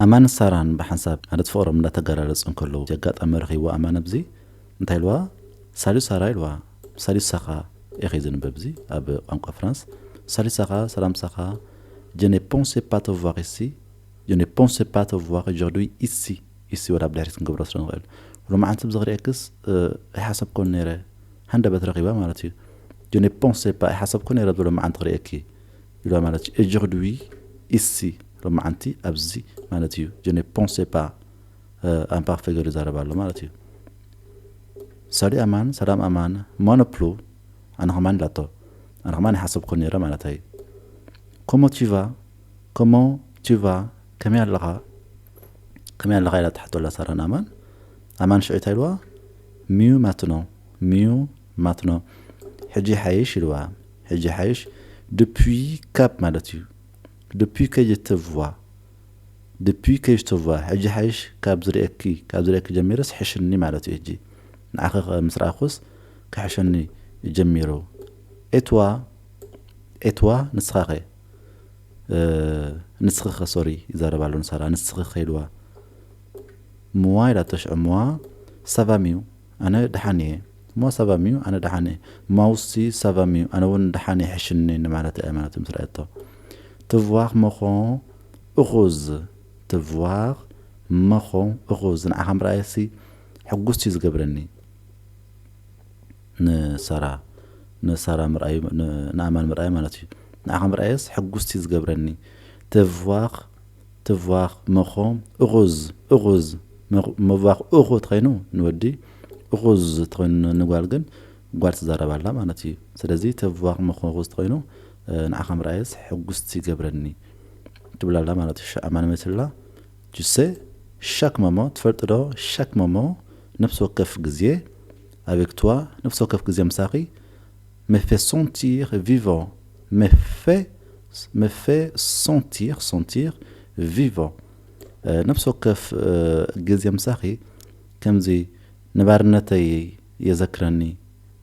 ኣማን ሳራን ብሓንሳብ ማለት ፍቕሮም እንዳተገላለጹ እንከለዉ፣ እቲ ኣጋጣሚ ረኺብዋ ኣማን ኣብዚ እንታይ ኢልዋ? ሳልዩ ሳራ ኢልዋ። ሳልዩ ሳኻ ኢኺ ዝንበብ እዚ ኣብ ቋንቋ ፍራንስ። ሳልዩ ሳኻ፣ ሰላም ሳኻ፣ je ne pensais pas te voir ici, je ne pensais pas te voir aujourd'hui ici, ici ወላ ኣብ ድሕሪት ክንገብሮ ስለ ንኽእል። ሎማዓንቲ ብዚ ክርእየክስ ኣይሓሰብኮን ነይረ፣ ሃንደበት ረኺባ ማለት እዩ። Je ne pensais pas ኣይሓሰብኮ ነይረ ብሎ መዓንቲ ክርእየኪ ኢልዋ ማለት እዩ። Aujourd'hui ici ሎማዓንቲ ኣብዚ ማለት እዩ። Je ne pensais pas imparfait ገይሩ ይዛረብ ኣሎ ማለት እዩ። Salut ኣማን፣ ሰላም ኣማን፣ moi non plus ኣነ ከማን ኢላቶ። ኣነ ከማን ኣይሓሰብኮ ነይረ ማለት እዩ። Comment tu vas? Comment tu vas? ከመይ ኣለኻ? ከመይ ኣለኻ ኢላ ትሓቶ ኣላ ሳራ ንኣማን። ኣማን ሽዑ እንታይ ኢልዋ? Mieux maintenant, mieux maintenant. ሕጂ ሓይሽ ኢልዋ። ሕጂ ሓይሽ depuis cap ማለት እዩ። Depuis que je te vois, depuis que je te vois. ሕጂ ሓይሽ ካብ ዝርእየኪ፣ ካብ ዝርእየኪ ጀሚረስ ሕሽኒ ማለት እዩ። ሕጂ ንዓኺ ምስ ረኣኹስ ክሕሸኒ ጀሚሩ። Et toi? Et toi ንስኻኸ? ንስኺኸ? ሶሪ ይዛረብ ኣሎ ንሳራ። ንስኺኸ ኢልዋ። Moi ኢላቶ ሽዑ moi ça va mieux ኣነ ደሓን እየ። Moi ça va mieux ኣነ ደሓን እየ። Moi aussi ça va mieux ኣነ እውን ደሓን እየ ሕሽኒ ንማለት እያ ማለት እዩ ምስ ረኣየቶ። Te voir me rend heureuse, te voir me rend heureuse ንዓኻ ምርኣየሲ ሕጉስቲ እዩ ዝገብረኒ። ንሳራ ንሳራ ምርኣዩ ንኣማን ምርኣዩ ማለት እዩ። ንዓኻ ምርኣየስ ሕጉስቲ ዝገብረኒ። Te voir te voir me rend heureuse, heureuse. Me voir heureux ተኸይኑ ንወዲ፣ heureuse ተኸይኑ ንጓል ግን ጓል ትዛረብ ኣላ ማለት እዩ። ስለዚ te voir me rend heureuse ተኸይኑ ንዓኻ ምርኣየስ ሕጉስቲ ይገብረኒ ትብል ኣላ ማለት እዩ። ኣማን መሲላ Tu sais, chaque moment ትፈልጥ ዶ? Chaque moment ነፍሲ ወከፍ ግዜ avec toi ነፍሲ ወከፍ ግዜ ምሳኺ me fait sentir vivant, me fait me fait sentir sentir vivant. ነፍሲ ወከፍ ግዜ ምሳኺ ከምዚ ነባርነተይ የዘክረኒ፣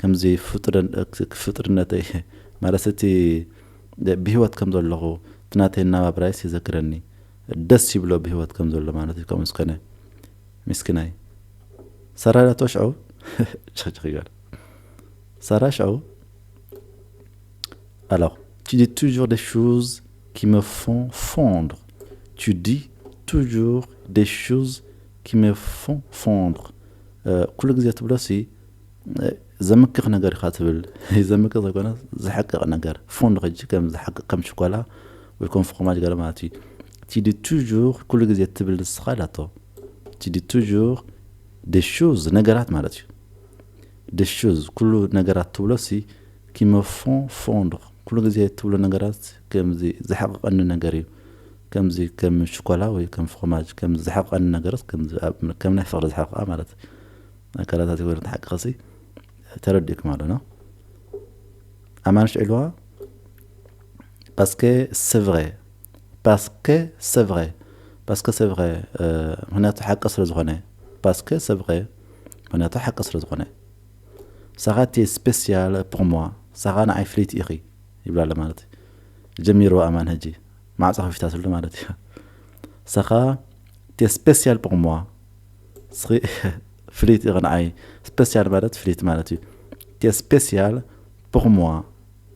ከምዚ ፍጡርነተይ ማለት እቲ ብህይወት ከም ዘለኹ እቲ ናተይ ናባብራይስ የዘክረኒ። ደስ ይብሎ ብህይወት ከም ዘሎ ማለት እዩ። ከምኡ ስከነ ምስኪናይ ሳራ ኢላቶ ሽዑ ጭቕጭቕ ይገር ሳራ ሽዑ Alors, tu dis toujours des choses qui me font fondre. Tu dis toujours des choses qui me font fondre. ኩሉ ግዜ ትብሎ ሲ ዘምክኽ ነገር ኢኻ ትብል። ዘምክኽ ዘይኮነ ዝሕቅቕ ነገር። ፎንድ ሕጂ ከም ዝሕቅቕ ከም ሽኮላ ወይ ከም ፍርማጅ ገለ ማለት እዩ። Tu dis toujours ኩሉ ግዜ ትብል ንስኻ ኢላቶ። Tu dis toujours des choses ነገራት ማለት እዩ። Des choses ኩሉ ነገራት ትብሎ ሲ qui me font fondre ኩሉ ግዜ ትብሎ ነገራት ከምዚ ዝሕቅቐኒ ነገር እዩ። ከምዚ ከም ሽኮላ ወይ ከም ፍርማጅ ከም ዝሕቅቐኒ ነገራት ከም ናይ ፍቕሪ ዝሕቅቓ ማለት ኣካላታት ይኮነ ተሓቅቐሲ ተረዲእኩም ኣሎ ነው። ኣማንሽ ዒልዋ parce que c'est vrai parce que c'est vrai parce que c'est vrai ምክንያቱ ሓቂ ስለ ዝኾነ parce que c'est vrai ምክንያቱ ሓቂ ስለ ዝኾነ ሳኻ tu es spécial pour moi ሳኻ ንዓይ ፍልይቲ ኢኺ ይብላለ ማለት እዩ። ጀሚርዋ ኣማን ሕጂ ማዕፃ ከፊታትሉ ማለት እዩ። ሳኻ tu es spécial pour moi ስኺ ፍልይቲ ኢኺ ንዓይ spécial ማለት ፍልይቲ ማለት እዩ። Tu es spécial pour moi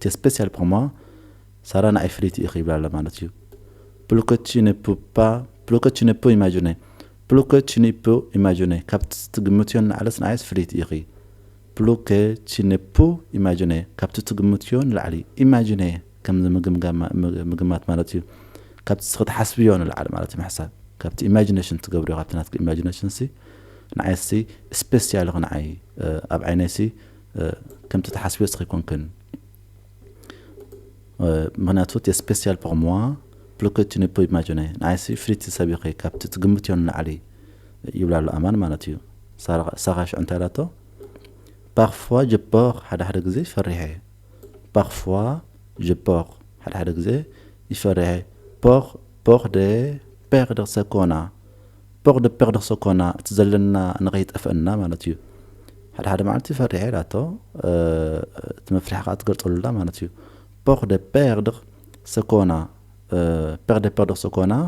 tu es spécial pour moi ሳራ ንዓይ ፍልይቲ ኢኺ ይብላለ ማለት እዩ። Plus que tu ne peux pas plus que tu ne peux imaginer plus que tu ne peux imaginer ካብቲ ትግምትዮን ንዓለስ ንዓይስ ፍልይቲ ኢኺ። Plus que tu ne peux imaginer ካብቲ ትግምትዮን ንላዕሊ imaginer ከም ምግማት ማለት እዩ። ካብቲ ስኺ ትሓስብዮ ንላዕሊ ማለት እዩ ምሕሳብ ካብቲ imagination ትገብርዮ ካብቲ ናትኪ imagination ሲ ንዓይሲ spécial ኢኺ ንዓይ ኣብ ዓይነይሲ ከምቲ ትሓስብዮ ስኺ ኣይኮንክን። ምክንያቱ tu es spécial pour moi plus que tu ne peux imaginer ንዓይሲ ፍልይቲ ሰብ ኢኺ ካብቲ ትግምትዮ ንላዕሊ ይብላ ኣሎ ኣማን ማለት እዩ። ሳኻ ሽዑ እንታይ ኢላቶ? Parfois je peur ሓደ ሓደ ግዜ ፈሪሐ። Parfois je peur ሓደ ሓደ ግዜ ይፈርሐ። Peur peur de perdre ce qu'on a peur de perdre ce qu'on a እቲ ዘለና ንኸይጠፍአና ማለት እዩ። ሓደ ሓደ መዓልቲ ፈሪሐ ኢላቶ እቲ መፍርሒ ከዓ ትገልፀሉላ ማለት እዩ። Peur de perdre ce qu'on a peur de perdre ce qu'on a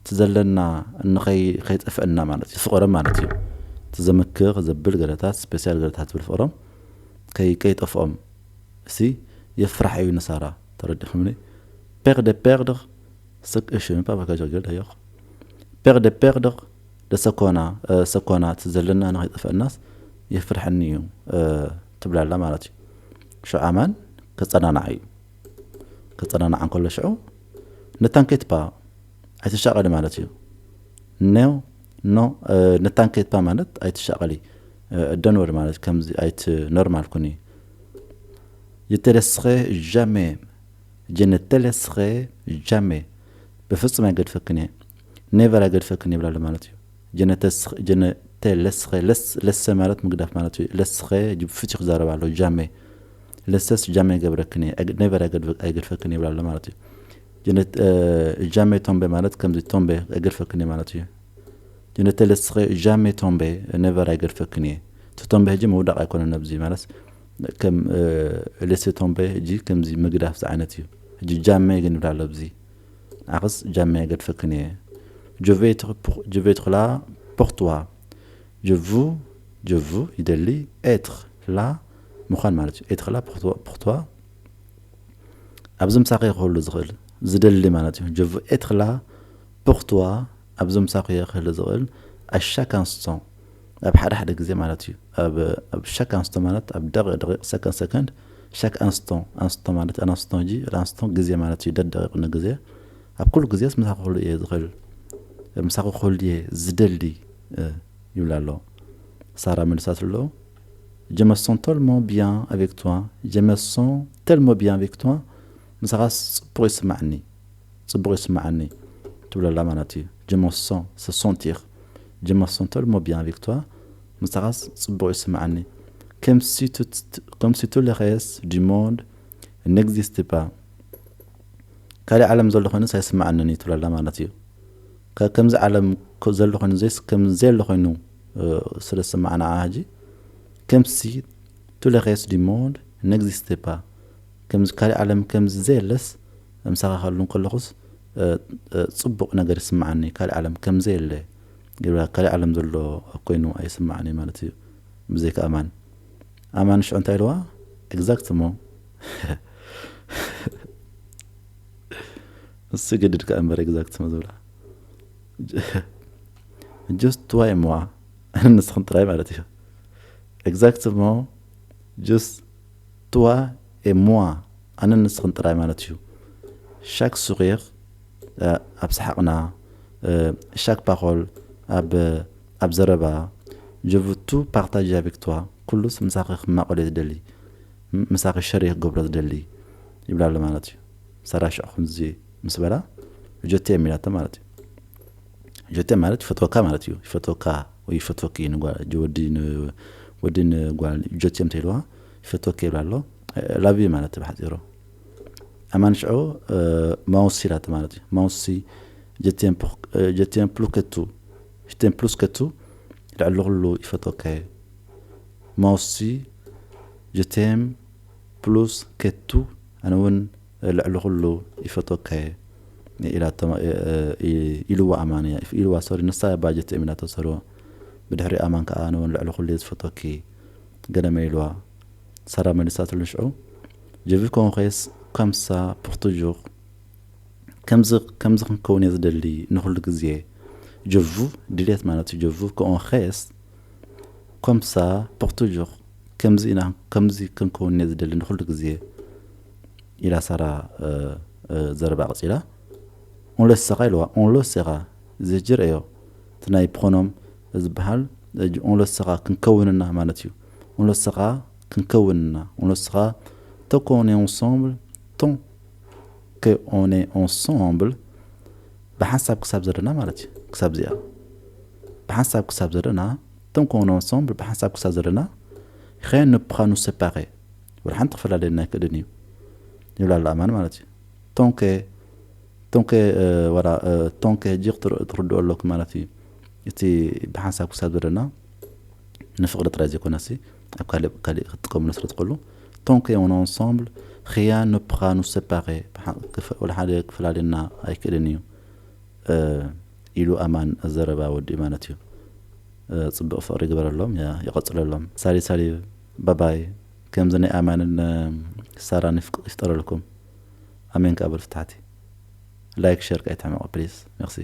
እቲ ዘለና ንኸይ- ከይጠፍአና ማለት እዩ። ፍቕሮም ማለት እዩ። እቲ ዘምክኽ ዘብል ገለታት፣ ስፔሲያል ገለታት ዝብል ፍቕሮም ከይ- ከይጠፍኦም እሲ የፍራሕ እዩ ንሳራ። ተረዲኹምኒ? ፔር ደ ፔርድር ስክ እሺ፣ ፓ ቫ ካ ጀርገል ዳዮኽ። ፔር ደ ፔርድር ደ ሰኮና፣ እ፣ ሰኮና፣ እቲ ዘለና ንኸይጠፍአናስ የፍርሐኒ እዩ፣ እ፣ ትብላላ ማለት እዩ። ሽዑ ኣማን ከጸናንዓ እዩ። ከጸናንዓ እንከሎ ሽዑ፣ ne t'inquiète pas፣ ኣይትሻቐሊ ማለት እዩ። ኖ፣ ኖ፣ እ፣ ne t'inquiète pas ማለት ኣይትሻቐሊ፣ እ፣ don't worry ማለት ከምዚ ኣይት- ኖርማል ኩኒ። Je te laisserai jamais, je ne te laisserai jamais፣ በፍጹም ኣይገድፈክን እየ፣ ኔቨር ኣይገድፈክን እየ ይብላ ኣሎ ማለት እዩ። Je ne te- je ne te laisserai፣ ለስ- ለሰ ማለት ምግዳፍ ማለት እዩ። ለስኸ ብፍትሒ ክዛረብ ኣሎ፣ ጃሜ። ለሰስ ጃሜ ኣይገብረክን እየ፣ ኣይግ- ኔቨር ኣይገድፈ- ኣይገድፈክን እየ ይብላ ኣሎ ማለት እዩ። Je ne- እ፣ ጃሜ ቶምቤ ማለት ከምዚ ቶምቤ ኣይገድፈክን እየ ማለት እዩ። Je ne te laisserai jamais tomber፣ ኔቨር ኣይገድፈክን እየ። እቲ ቶምቤ ሕጂ ምውዳቕ ኣይኮነን ኣብዚ ማለት ከም፣ እ፣ ሌሴ ቶምቤ ሕጂ ከምዚ ምግዳፍ ዝዓይነት እዩ። ሕጂ ጃሜ ግን ይብላ ኣሎ ኣብዚ። ንዓኽስ ጃሜ ኣይገድፈክን እየ። Je vais être pour- je vais être là pour toi። Je veux- je veux ይደሊ፣ être là ምዃን ማለት እዩ። Être là pour toi- pour toi ኣብዚ ምሳኺ ክህሉ ዝኽእል ዝደሊ ማለት እዩ። Je veux être là pour toi ኣብዚ ምሳኺ ክህሉ ዝኽእል à chaque instant ኣብ ሓደ ሓደ ግዜ ማለት እዩ። ኣብ- ኣብ chaque instant ማለት ኣብ ደቂቕ ደቂቕ፣ ሰከንድ ሰከንድ፣ chaque instant፣ instant ማለት un instant ሕጂ un instant ግዜ ማለት እዩ፣ ደደቂቕ ንግዜ። ኣብ ኩሉ ግዜስ ምሳኺ ክህሉ እየ ዝኽእል፣ ምሳኺ ክህሉ እየ ዝደሊ፣ እ፣ ይብላ ኣሎ። ሳራ መልሳትሉ፣ Je me sens tellement bien avec toi, je me sens tellement bien avec toi፣ ምሳኻስ ጽቡቕ ይስማዓኒ፣ ጽቡቕ ይስማዓኒ ትብለላ ማለት እዩ። Je me sens፣ se sentir። Je me sens tellement bien avec toi፣ ምሳኻስ ጽቡቕ ይስማዓኒ። Comme si tout- comme si tout le reste du monde n'existait pas። ካልእ ዓለም ዘሎ ኮይኑስ ኣይስማዓንን እዩ ትብለላ ማለት እዩ። ከ- ከምዚ ዓለም ኮ- ዘሎ ኮይኑ ዘይስ- ከም ዘየሎ ኮይኑ፣ እ፣ ስለ ዝስማዓ ንዓ ሕጂ፣ comme si tout le reste du monde n'existait pas። ከምዚ ካልእ ዓለም ከምዚ ዘየለስ ምሳኻ ክህሉ እንከለኹስ፣ እ፣ እ፣ ጽቡቕ ነገር ይስምዓኒ፣ ካልእ ዓለም ከም ዘየለ ይብላ፣ ካልእ ዓለም ዘሎ ኮይኑ ኣይስምዓኒ ማለት እዩ። ብዘይካ ኣማን፣ ኣማን ሽዑ እንታይ ኢልዋ? ኤግዛክትሞ። እሱ ግድድ ከኣ እምበር ኤግዛክትሞ ዝብላ። Juste toi et moi፣ ኣነ ንስኽን ጥራይ ማለት እዩ። ኤግዛክትሞ፣ juste toi et moi፣ ኣነ ንስኽን ጥራይ ማለት እዩ። Chaque sourire፣ እ፣ ኣብ ሰሓቕና፣ እ፣ chaque parole፣ ኣብ- ኣብ ዘረባ፣ je veux tout partager avec toi፣ ኩሉስ ምሳኺ ክማቐሎ ዝደሊ፣ ም- ምሳኺ ሸር ክገብሮ ዝደሊ ይብላ ኣሎ ማለት እዩ። ሳራ ሽዑ ከምዚ ምስ በላ፣ je t'aime ኢላቶ ማለት እዩ። Je t'aime ማለት ይፈትወካ ማለት እዩ። ይፈትወካ ወይ ይፈትወኪ ንጓ- ወዲ ን- ወዲ ንጓል je t'aime ተይልዋ፣ ይፈትወኪ ይብላ ኣሎ። ላቪ ማለት እዩ ብሓፂሩ። ኣማን ሽዑ፣ እ፣ moi aussi ኢላቶ ማለት እዩ። Moi aussi je t'aime pour- እ፣ je t'aime plus que tout፣ je t'aime plus que tout፣ ልዕሊ ኩሉ ይፈትወካ እየ። Moi aussi je t'aime plus que tout፣ ኣነ እውን ልዕሊ ኩሉ ይፈትወካ እየ ኢላቶ፣ እ፣ እ፣ ኢልዋ ኣማን እያ። ኢልዋ፣ ሶሪ፣ ንሳ እያ ባጀት እም ኢላቶ፣ ሶሪ። ብድሕሪ ኣማን ከኣ ኣነ እውን ልዕሊ ኩሉ እየ ዝፈትወኪ፣ ገለመ ኢልዋ። ሳራ መሊሳትሉ ሽዑ፣ Je veux qu'on reste comme ça pour toujours። ከምዚ- ከምዚ ክንከውን እየ ዝደሊ ንኹሉ ግዜ። Je veux ድልየት ማለት እዩ። Je veux qu'on reste comme ça pour toujours። ከምዚ ኢና- ከምዚ ክንከውን እየ ዝደሊ ንኹሉ ግዜ ኢላ ሳራ፣ እ፣ እ፣ ዘረባ ቀጺላ። On le sera ኢልዋ። On le sera ዝጅር እዮ። እቲ ናይ ፕሮኖም ዝበሃል፣ እ፣ on le sera ክንከውንና ማለት እዩ። On le sera ክንከውንና። On le sera tant qu'on est ensemble፣ tant que on est ensemble፣ ብሓንሳብ ክሳብ ዘለና ማለት እዩ። ክሳብ እዚኣ ብሓንሳብ ክሳብ ዘለና፣ tant qu'on est ensemble፣ ብሓንሳብ ክሳብ ዘለና፣ rien ne pourra nous séparer፣ ወላ ሓንቲ ክፈላለየና ኣይክእልን እዩ ይብላ ኣሎ ኣማን ማለት እዩ። Tant que- tant que፣ እ፣ ወላ፣ እ፣ tant que ሕጂ ክትር- ክትርድኦ ኣለኩም ማለት እዩ። እቲ ብሓንሳብ ክሳብ ዘለና ንፍቕሪ ጥራይ ዘይኮነሲ ኣብ ካልእ ካልእ ክትጥቀምሉ ስለ ትኽእሉ፣ tant qu'on est ensemble rien ne pourra nous séparer፣ ብሓ- ክፈ- ወላ ሓደ ክፈላለየና ኣይክእልን እዩ፣ እ፣ ኢሉ ኣማን ዘረባ ወዲኡ ማለት እዩ። ጽቡቕ ፍቕሪ ይግበረሎም፣ ይቐጽለሎም። ሳሊ ሳሊ ባባይ ከምዚ ናይ ኣማንን ሳራን ይፍጠረልኩም። ኣሜን። ካብ ፍታሕቲ ላይክ ሸር ካይትሕመቑ ፕሊስ። መርሲ።